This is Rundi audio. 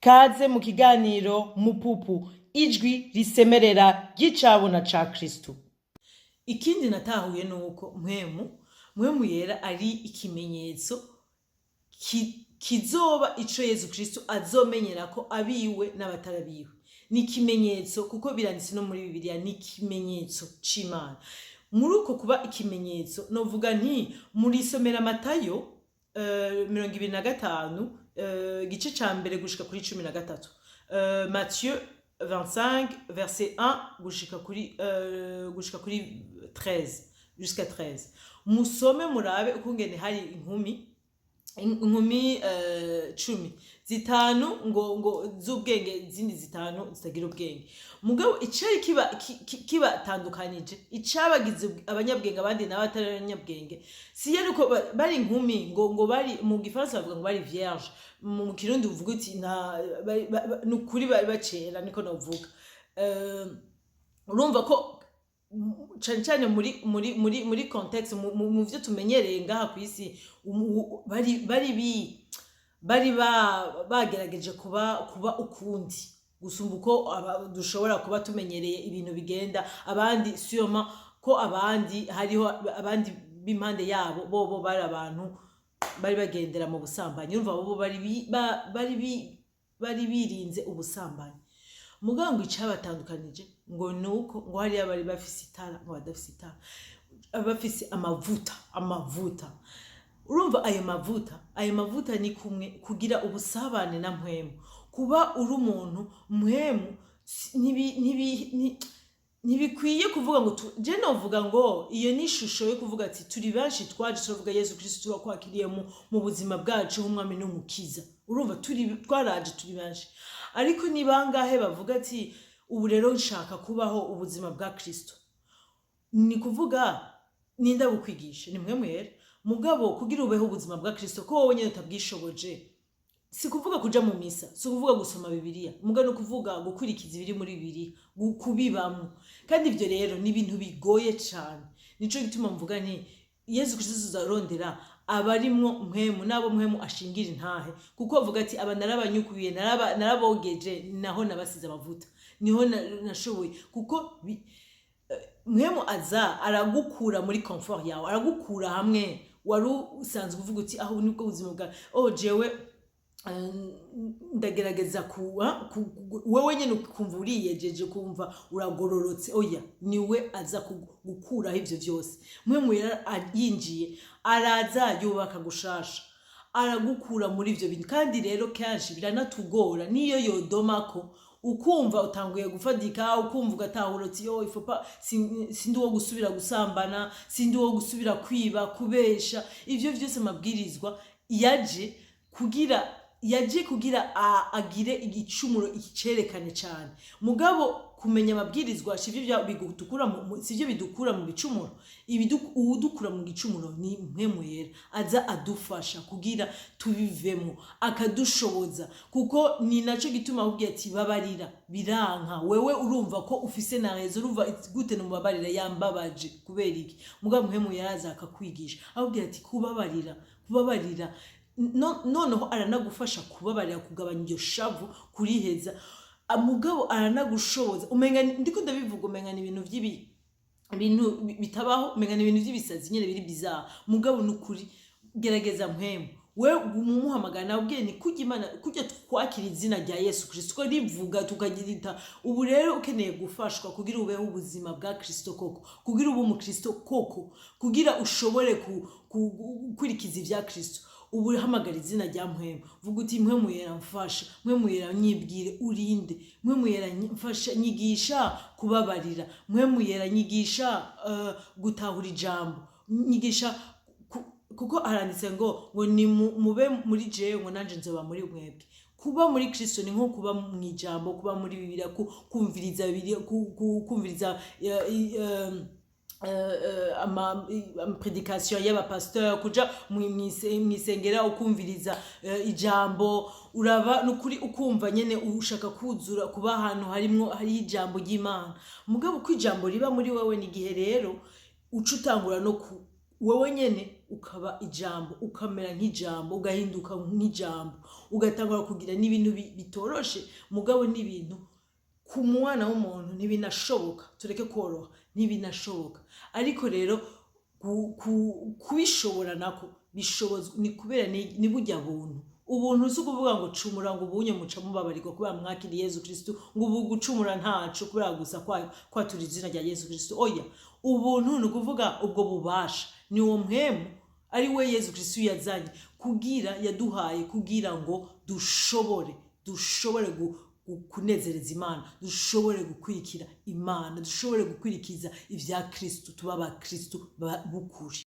Kaze mu kiganiro Mupupu, ijwi risemerera ry'icabona ca Kristu. Ikindi natahuye ni uko Mpwemu Yera ari ikimenyetso kizoba ico Yezu Kristu azomenyera ko abiwe n'abatarabiwe. Ni ikimenyetso kuko biranditse no muri Bibiliya, ni ikimenyetso c'Imana. Muri uko kuba ikimenyetso, novuga nti murisomera Matayo 25, igice ca mbere gushika kuri 13, Matthieu 25 verset 1 gushika kuri 13, jusqu'à 13. Musome murabe ukungene hari inkumi 10, zitanu ngo z'ubwenge, izindi zitanu zitagira ubwenge. Mugabo icari kibatandukanije, icabagize abanyabwenge abandi nabo atari abanyabwenge, si yari uko bari inkumi, ngo bari, mu gifaransa bavuga ngo bari vierge, mu Kirundi uvuga uti nta ni ukuri bari bacera, niko novuga. Urumva ko cane cane muri contexte mu vyo tumenyereye ngaha kw'isi, bari bagerageje kuba ukundi gusumba uko dushobora kuba tumenyereye ibintu bigenda. Abandi sûrement ko abandi, hariho abandi b'impande yabo, bobo bari abantu bari bagendera mu busambanyi. Urumva bobo bari birinze ubusambanyi. Mugabo ngo icabatandukanije ngo nuko ngo hariya bari bafise itara, ngo badafise itara, bafise amavuta. Urumva ayo mavuta ni kumwe kugira ubusabane na Mpwemu, kuba uri umuntu Mpwemu. Ntibikwiye kuvuga ngo je novuga ngo iyo ni ishusho yo kuvuga ati turi benshi twaje turavuga: "Yesu Kristo, turakwakiriye mu buzima bwacu nk'umwami n'umukiza." Urumva turi twaraje turi benshi, ariko ni bangahe bavuga ati: "Ubu rero nshaka kubaho ubuzima bwa Kristo"? Ni kuvuga ninda bukwigisha ni Mpwemu Yera. Mugabo kugira ubeho ubuzima bwa Kristo ko wowe nyine utabwishoboje, si kuvuga kuja mu misa, si kuvuga gusoma Bibiliya, muga no kuvuga gukurikiza ibiri muri Bibiliya, kubibamwo. Kandi ivyo rero ni ibintu bigoye cane. Nico gituma mvuga nti Yezu Kristo tuzarondera abarimwo Mpwemu n'abo Mpwemu ashingira intahe, kuko avuga ati: "Aba narabanyukuye, narabogeje, naho nabasize amavuta, niho nashoboye." Kuko Mpwemu aza aragukura muri confort yawe, aragukura hamwe wari usanzwe uvuga uti: "Aho nibwo buzima bwawe, oh jewe ndagerageza wewe nyene ukumva uriyejeje, kumva uragororotse." Oya, niwe aza gukuraho ivyo vyose. Mpwemu Yera yinjiye, araza yubaka gushasha, aragukura muri ivyo bintu. Kandi rero kenshi biranatugora, niyo yodomako ukumva utanguye gufadika, ukumva ugatahura uti: "Yo ifopa sindi uwo gusubira gusambana, sindi uwo gusubira kwiba, kubesha." Ivyo vyose amabwirizwa yaje kugira agire igicumuro icerekane cane. Mugabo kumenya amabwirizwa sivyo sivyo bidukura mu bicumuro. Uwudukura mu gicumuro ni Mpwemu Yera, aza adufasha kugira tubivemo, akadushoboza. Kuko ni naco gituma akubwira ati: "Babarira", biranka. Wewe urumva ko ufise na raison, urumva gute numubabarira, yambabaje kubera iki? Mugabo Mpwemu Yera aza akakwigisha, akubwira ati: "Kubabarira, kubabarira." Noneho aranagufasha kubabarira, kugabanya iryo shavu, kuriheza. Mugabo aranagushoboza. Umenga ndiko ndabivuga, umenga ni ibintu vy'ibi ibintu bitabaho, umenga ni ibintu vy'ibisazi nyene biri bizarre. Mugabo nukuri gerageza Mpwemu, we mumuhamagara. Nabwiye ni kurya Imana, kurya twakira izina rya Yesu Kristo ko rivuga tukagirita. Ubu rero ukeneye gufashwa kugira ubeho ubuzima bwa Kristo koko, kugira ube umukristo koko, kugira ushobore gukurikiza ibya Kristo. Ubu uhamagara izina rya Mpwemu, vuga uti: "Mpwemu Yera, mfasha. Mpwemu Yera, nyibwire urinde. Mpwemu Yera, mfasha, nyigisha kubabarira. Mpwemu Yera, nyigisha gutahura ijambo, nyigisha kuko haranditse ngo ni mube muri jewe, ngo nanje nzoba muri mwebwe." Kuba muri Kristo ni nko kuba mu ijambo, kuba muri Bibiliya, kumviriza Bibiliya, kumviriza ama prédication y'abapasteur, kuja mw'isengera ukumviriza ijambo. Uraba nukuri ukumva nyene ushaka kuzura, kuba ahantu harimwo hariho ijambo ry'Imana. Mugabo uko ijambo riba muri wewe, ni igihe rero uca utangura no Wowe nyene ukaba ijambo, ukamera nk'ijambo, ugahinduka nk'ijambo, ugatangura kugira n'ibintu bitoroshe, mugabo n'ibintu ku mwana w'umuntu ntibinashoboka. Tureke koroha, ntibinashoboka. Ariko rero kubishobora nako bishobozwa ni kubera ni burya buntu. Ubuntu si ukuvuga ngo cumura ngo ubunye muca mubabarirwa kubera mwakiriye Yezu Kristu, ngo ubu gucumura ntaco kubera gusa kwatura izina rya Yezu Kristu. Oya, ubuntu ni ukuvuga ubwo bubasha ni uwo mpwemu ari we Yezu Kristu yazanye kugira yaduhaye kugira ngo dushobore kunezereza Imana, dushobore gukurikira Imana, dushobore gukurikiza ibya Kristu, tuba abakristu b'ukuri.